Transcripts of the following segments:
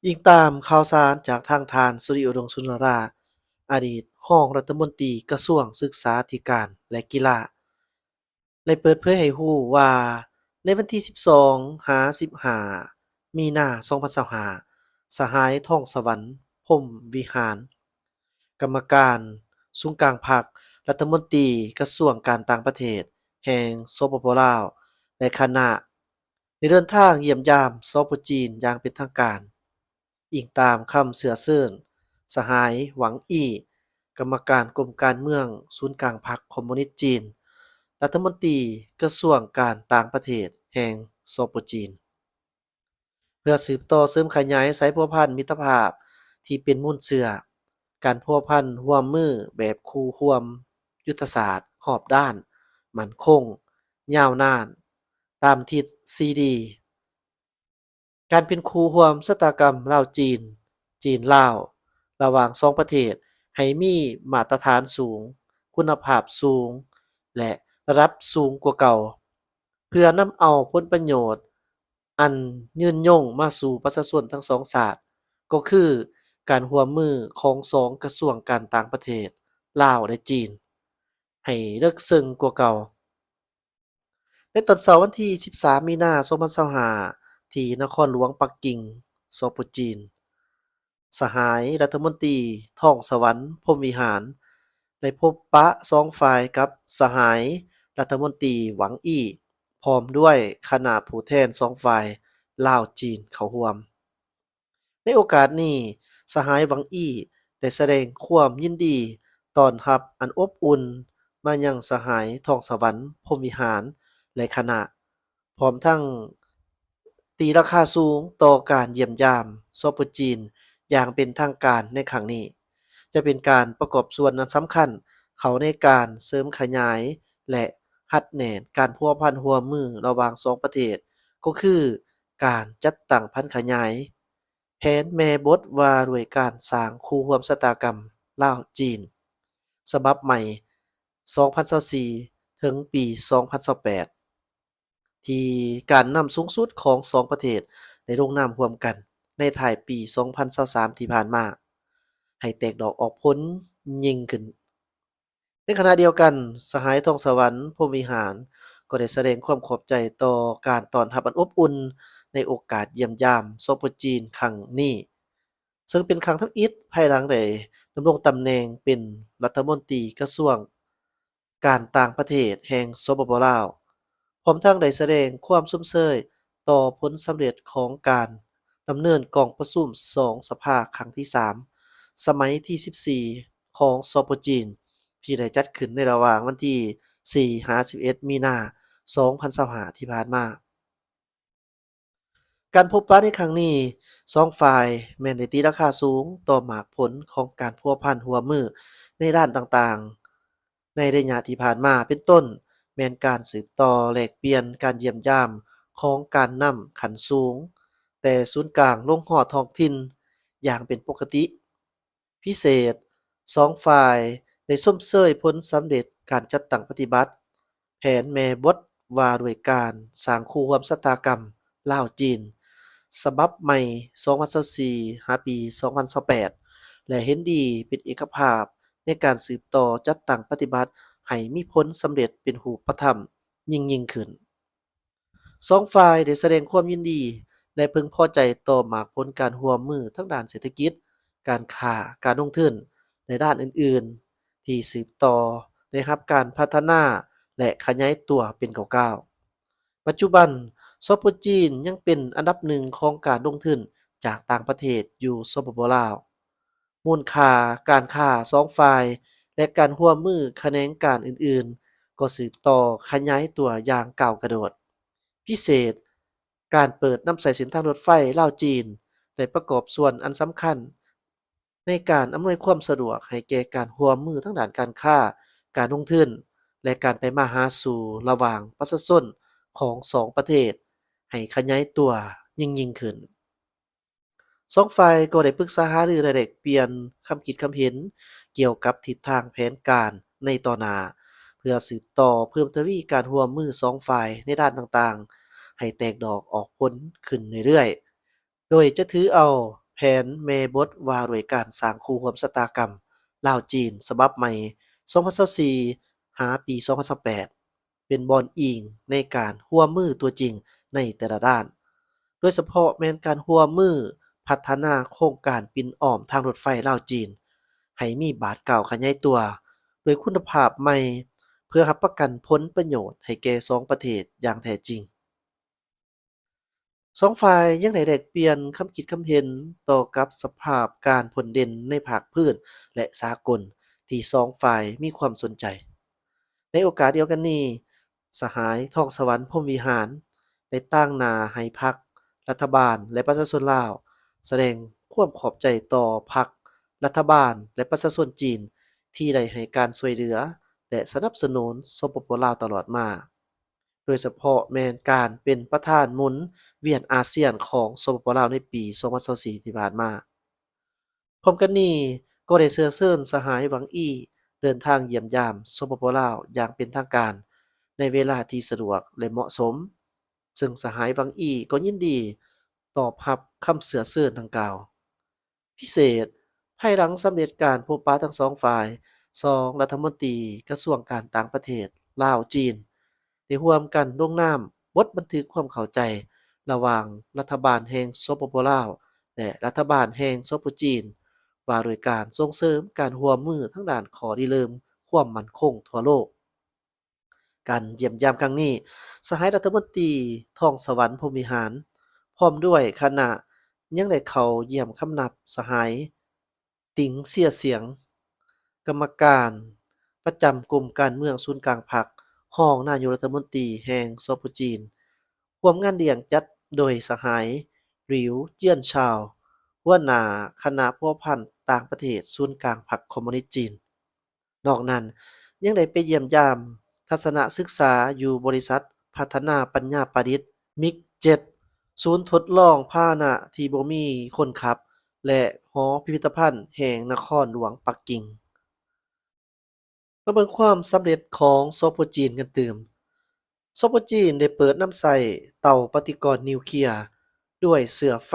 ອີງຕາມຂ່າວສານຈາກທາງທ່ານ ສຸລິ ອຸດົງສຸນດາລາ ອະດີດຮອງລັດຖະມົນຕີກະຊວງສຶກສາທິການ ແລະ ກິລາ ໄດ້ເປີດເຜີຍໃຫ້ຮູ້ວ່າ ໃນວັນທີສິບສອງຫາສິບຫ້າມີນາສອງພັນຊາວຫ້າ ສະຫາຍ ທອງສະຫວັນ ພົມວິຫານ ກຳມະການສູນກາງພັກ, ລັດຖະມົນຕີກະຊວງການຕ່າງປະເທດແຫ່ງ ສປປ ລາວ ແລະ ຄະນະ ໄດ້ເດີນທາງຢ້ຽມຢາມ ສປ ຈີນ ຢ່າງເປັນທາງການ. ອີງຕາມຄຳເຊື້ອເຊີນ ສະຫາຍ ຫວັງ ອີ່ ກຳມະການກົມການເມືອງສູນກາງພັກຄອມມູນິດຈີນ, ລັດຖະມົນຕີກະຊວງການຕ່າງປະເທດແຫ່ງ ສປ ຈີນ. ເພື່ອສືບຕໍ່ເສີມຂະຫຍາຍສາຍພົວພັນມິດຕະພາບທີ່ເປັນມູນເຊື້ອ, ການພົວພັນຮ່ວມມືແບບຄູ່ຮ່ວມຍຸດທະສາດຮອບດ້ານ, ໝັ້ນຄົງ, ຍາວນານ, ຕາມທິດສີ່ດີ, ການເປັນຄູ່ຮ່ວມຊະຕາກຳລາວ-ຈີນ, ຈີນ-ລາວ ລະຫວ່າງສອງປະເທດໃຫ້ມີມາດຕະຖານສູງ, ຄຸນນະພາບສູງ ແລະ ລະດັບສູງກວ່າເກົ່າ, ເພື່ອນຳເອົາຜົນປະໂຫຍດອັນຍືນຍົງມາສູ່ປະຊາຊົນທັງສອງຊາດ, ກໍຄືການຮ່ວມມືຂອງສອງກະຊວງການຕ່າງປະເທດລາວ ແລະ ຈີນ ໃຫ້ເລິກເຊິ່ງກວ່າເກົ່າ. ໃນຕອນເຊົ້າວັນທີສິບສາມມີນາສອງພັນຊາວຫ້າ ທີ່ນະຄອນຫຼວງປັກກິ່ງ ສປ ຈີນ, ສະຫາຍລັດຖະມົນຕີ ທອງສະຫວັນ ພົມວິຫານ ໄດ້ພົບປະສອງຝ່າຍກັບສະຫາຍລັດຖະມົນຕີ ຫວັງ ອີ່ ພ້ອມດ້ວຍຄະນະຜູ້ແທນສອງຝ່າຍລາວ-ຈີນເຂົ້າຮ່ວມ. ໃນໂອກາດນີ້, ສະຫາຍ ຫວັງ ອີ່ ໄດ້ສະແດງຄວາມຍິນດີຕ້ອນຮັບອັນອົບອຸ່ນມາຍັງສະຫາຍ ທອງສະຫວັນ ພົມວິຫານ ແລະ ຄະນະ, ພ້ອມທັງຕີລາຄາສູງຕໍ່ການຢ້ຽມຢາມ ສປ ຈີນ ຢ່າງເປັນທາງການໃນຄັ້ງນີ້, ຈະເປັນການປະກອບສ່ວນອັນສຳຄັນເຂົ້າໃນການເສີມຂະຫຍາຍ ແລະ ຮັດແໜ້ນການພົວພັນຮ່ວມມືລະຫວ່າງສອງປະເທດ, ກໍຄືການຈັດຕັ້ງຜັນຂະຫຍາຍ ແຜນແມ່ບົດວ່າດ້ວຍການສ້າງຄູ່ຮ່ວມຊະຕາກຳລາວ-ຈີນ ສະບັບໃໝ່ ສອງພັນຊາວສີ່ ເຖິງປີ ສອງພັນຊາວແປດ ທີ່ການນຳສູງສຸດຂອງສອງປະເທດໄດ້ລົງນາມຮ່ວມກັນໃນທ້າຍປີ ສອງພັນຊາວສາມ ທີ່ຜ່ານມາ ໃຫ້ແຕກດອກອອກຜົນຍິ່ງຂຶ້ນ. ໃນຂະນະດຽວກັນ, ສະຫາຍ ທອງສະຫວັນ ພົມວິຫານ ກໍໄດ້ສະແດງຄວາມຂອບໃຈຕໍ່ການຕ້ອນຮັບອັນອົບອຸ່ນໃນໂອກາດຢ້ຽມຢາມ ສປ ຈີນ ຄັ້ງນີ້, ເຊິ່ງເປັນຄັ້ງທຳອິດພາຍຫຼັງໄດ້ດຳລົງຕຳແໜ່ງເປັນລັດຖະມົນຕີກະຊວງການຕ່າງປະເທດແຫ່ງ ສປປ ລາວ. ພ້ອມທັງໄດ້ສະແດງຄວາມຊົມເຊີຍຕໍ່ຜົນສຳເລັດຂອງການດຳເນີນກອງປະຊຸມສອງສະພາຄັ້ງທີສາມ ສະໄໝທີສິບສີ່ ຂອງ ສປ ຈີນ ທີ່ໄດ້ຈັດຂຶ້ນໃນລະຫວ່າງວັນທີສີ່ຫາສິບເອັດມີນາ ສອງພັນຊາວຫ້າ ທີ່ຜ່ານມາ. ການພົບປະໃນຄັ້ງນີ້, ສອງຝ່າຍແມ່ນໄດ້ຕີລາຄາສູງຕໍ່ໝາກຜົນຂອງການພົວພັນຮ່ວມມືໃນດ້ານຕ່າງໆ ໃນໄລຍະທີ່ຜ່ານມາ, ເປັນຕົ້ນແມ່ນການສືບຕໍ່ແລກປ່ຽນການຢ້ຽມຢາມຂອງການນຳຂັ້ນສູງ ແຕ່ສູນກາງລົງຮອດທ້ອງຖິ່ນຢ່າງເປັນປົກກະຕິ. ພິເສດ, ສອງຝ່າຍໄດ້ຊົມເຊີຍຜົນສຳເລັດການຈັດຕັ້ງປະຕິບັດແຜນແມ່ບົດວ່າດ້ວຍການສ້າງຄູ່ຮ່ວມຊະຕາກຳລາວ-ຈີນ ສະບັບໃໝ່ ສອງພັນຊາວສີ່ ຫາປີ ສອງພັນຊາວແປດ ແລະ ເຫັນດີເປັນເອກະພາບໃນການສືບຕໍ່ຈັດຕັ້ງປະຕິບັດໃຫ້ມີຜົນສຳເລັດເປັນຮູບປະທຳຍິ່ງໆຂຶ້ນ. ສອງຝ່າຍໄດ້ສະແດງຄວາມຍິນດີ ແລະ ເພິ່ງພໍໃຈຕໍ່ໝາກຜົນການຮ່ວມມືທາງດ້ານເສດຖະກິດ, ການຄ້າ, ການລົງທຶນ ແລະ ດ້ານອື່ນໆ ທີ່ສືບຕໍ່ໄດ້ຮັບການພັດທະນາ ແລະ ຂະຫຍາຍຕົວເປັນກ້າວໆ. ປັດຈຸບັນ, ສປ ຈີນ ຍັງເປັນອັນດັບໜຶ່ງຂອງການລົງທຶນຈາກຕ່າງປະເທດຢູ່ ສປປ ລາວ. ມູນຄ່າການຄ້າສອງຝ່າຍ ແລະ ການຮ່ວມມືຂະແໜງການອື່ນໆ ກໍສືບຕໍ່ຂະຫຍາຍຕົວຢ່າງກ້າວກະໂດດ. ພິເສດ, ການເປີດນຳໃຊ້ເສັ້ນທາງລົດໄຟລາວ-ຈີນ ໄດ້ປະກອບສ່ວນອັນສຳຄັນໃນການອຳນວຍຄວາມສະດວກໃຫ້ແກ່ການຮ່ວມມືທາງດ້ານການຄ້າ, ການລົງທຶນ ແລະ ການໄປມາຫາສູ່ລະຫວ່າງປະຊາຊົນຂອງສອງປະເທດ ໃຫ້ຂະຫຍາຍຕົວຍິ່ງໆຂຶ້ນ. ສອງຝ່າຍກໍໄດ້ປຶກສາຫາລື ແລະ ແລກປ່ຽນຄຳຄິດຄຳເຫັນກ່ຽວກັບທິດທາງແຜນການໃນຕໍ່ໜ້າ ເພື່ອສືບຕໍ່ເພີ່ມທະວີການຮ່ວມມືສອງຝ່າຍໃນດ້ານຕ່າງໆ ໃຫ້ແຕກດອກອອກຜົນຂຶ້ນເລື້ອຍໆ, ໂດຍຈະຖືເອົາແຜ ຜນແມ່ບົດວ່າດ້ວຍການສ້າງຄູ່ຮ່ວມຊະຕາກຳລາວ-ຈີນ ສະບັບໃໝ່ ສອງພັນຊາວສີ່ ຫາປີ ສອງພັນຊາວແປດ ເປັນບ່ອນອີງໃນການຮ່ວມມືຕົວຈິງໃນແຕ່ລະດ້ານ, ໂດຍສະເພາະແມ່ນການຮ່ວມມືພັດທະນາໂຄງການປິ່ນອ້ອມທາງລົດໄຟລາວ-ຈີນ ໃຫ້ມີບາດກ້າວຂະຫຍາຍຕົວ ດ້ວຍຄຸນນະພາບໃໝ່ ເພື່ອຮັບປະກັນຜົນປະໂຫຍດໃຫ້ແກ່ສອງປະເທດຢ່າງແທ້ຈິງ. ສອງຝ່າຍຍັງໄດ້ແລກປ່ຽນຄຳຄິດຄຳເຫັນຕໍ່ກັບສະພາບການພົ້ນເດັ່ນໃນພາກພື້ນ ແລະ ສາກົນ ທີ່ສອງຝ່າຍມີຄວາມສົນໃຈ. ໃນໂອກາດດຽວກັນນີ້, ສະຫາຍ ທອງສະຫວັນ ພົມວິຫານ ໄດ້ຕາງໜ້າໃຫ້ພັກ, ລັດຖະບານ ແລະ ປະຊາຊົນລາວ ສະແດງຄວາມຂອບໃຈຕໍ່ພັກ, ລັດຖະບານ ແລະ ປະຊາຊົນຈີນ ທີ່ໄດ້ໃຫ້ການຊ່ວຍເຫຼືອ ແລະ ສະໜັບສະໜູນ ສປປ ລາວ ຕະຫຼອດມາ. ໂດຍສະເພາະແມ່ນການເປັນປະທານໝູນວຽນອາຊຽນຂອງ ສປປ ລາວ ໃນປີ ສອງພັນຊາວສີ່ ທີ່ຜ່ານມາ. ພ້ອມກັນນີ້ກໍໄດ້ເຊື້ອເຊີນສະຫາຍ ຫວັງ ອີ່ ເດີນທາງຢ້ຽມຢາມ ສປປ ລາວ ຢ່າງເປັນທາງການໃນເວລາທີ່ສະດວກ ແລະ ເໝາະສົມ, ເຊິ່ງສະຫາຍ ຫວັງ ອີ່ ກໍຍິນດີຕອບຮັບຄຳເຊື້ອເຊີນດັ່ງກ່າວ. ພິເສດ, ພາຍຫຼັງສຳເລັດການພົບປະທັງສອງຝ່າຍ, ສອງລັດຖະມົນຕີກະຊວງການຕ່າງປະເທດລາວ-ຈີນ ໄດ້ຮ່ວມກັນລົງນາມບົດບັນທຶກຄວາມເຂົ້າໃຈລະຫວ່າງລັດຖະບານແຫ່ງ ສປປ ລາວ ແລະ ລັດຖະບານແຫ່ງ ສປ ຈີນ ວ່າດ້ວຍການສົ່ງເສີມການຮ່ວມມືທາງດ້ານຂໍ້ລິເລີ່ມຄວາມໝັ້ນຄົງທົ່ວໂລກ. ການຢ້ຽມຢາມຄັ້ງນີ້, ສະຫາຍລັດຖະມົນຕີ ທອງສະຫວັນ ພົມວິຫານ ພ້ອມດ້ວຍຄະນະ ຍັງໄດ້ເຂົ້າຢ້ຽມຄຳນັບສະຫາຍ ຕິງ ເຊຍສຽງ ກຳມະການປະຈຳກົມການເມືອງສູນກາງພັກ, ຮອງນາຍົກລັດຖະມົນຕີແຫ່ງ ສປ ຈີນ. ຮ່ວມງານລ້ຽງຈັດໂດຍສະຫາຍ ຫຼິວ ຈຽນຊາວ ຫົວໜ້າຄະນະພົວພັນຕ່າງປະເທດສູນກາງພັກຄອມມູນິດຈີນ. ນອກນັ້ນຍັງໄດ້ໄປຢ້ຽມຢາມທັດສະນະສຶກສາຢູ່ບໍລິສັດພັດທະນາປັນຍາປະດິດ ມິກເຈັດ ສູນທົດລອງພາຫະນະທີ່ບໍ່ມີຄົນຂັບ ແລະ ຫໍພິພິທະພັນແຫ່ງນະຄອນຫຼວງປັກກິ່ງ. ມາເບິ່ງຄວາມສຳເລັດຂອງ ສປ ຈີນ ກັນຕື່ມ. ສປ ຈີນ ໄດ້ເປີດນຳໃຊ້ເຕົາປະຕິກອນນິວເຄຍດ້ວຍເຊື້ອໄຟ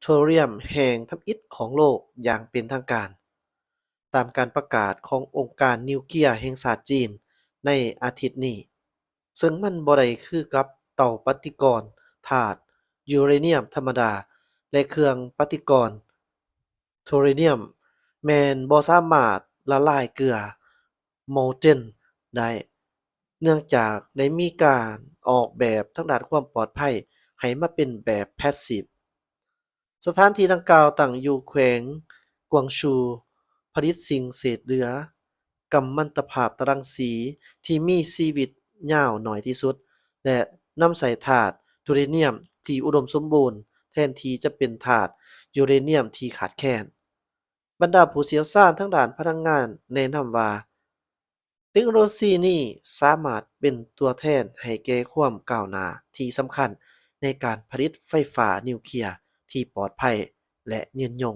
ໂທຣຽມແຫ່ງທຳອິດຂອງໂລກຢ່າງເປັນທາງການ. ຕາມການປະກາດຂອງອົງການນິວເຄຍແຫ່ງຊາດຈີນໃນອາທິດນີ້, ເຊິ່ງມັນບໍ່ໄດ້ຄືກັບເຕົາປະຕິກອນທາດຢູເຣນຽມທຳມະດາ ແລະ ເຄື່ອງປະຕິກອນໂທຣຽມ ແມ່ນບໍ່ສາມາດລະລາຍເກືອໂມເຕັນໄດ້, ເນື່ອງຈາກໄດ້ມີການອອກແບບທາງດ້ານຄວາມປອດໄພໃຫ້ມາເປັນແບບແພສຊີບ. ສະຖານທີ່ດັ່ງກ່າວຕັ້ງຢູ່ແຂວງກວາງຊູ, ຜະລິດສິ່ງເສດເຫຼືອກຳມັນຕະພາບຕະລັງສີທີ່ມີຊີວິດຍາວໜ້ອຍທີ່ສຸດ ແລະ ນຳໃຊ້ທາດຢູເຣນຽມທີ່ອຸດົມສົມບູນ ແທນທີ່ຈະເປັນທາດຢູເຣນຽມທີ່ຂາດແຄນ. ບັນດາຜູ້ຊ່ຽວຊານທາງດ້ານພະລັງງານແນະນຳວ່າ, ເຕັກໂນໂລຊີນີ້ສາມາດເປັນຕົວແທນໃຫ້ແກ່ຄວາມກ້າວໜ້າທີ່ສຳຄັນໃນການຜະລິດໄຟຟ້ານິວເຄຍທີ່ປອດໄພ ແລະ ຍືນຍົງ.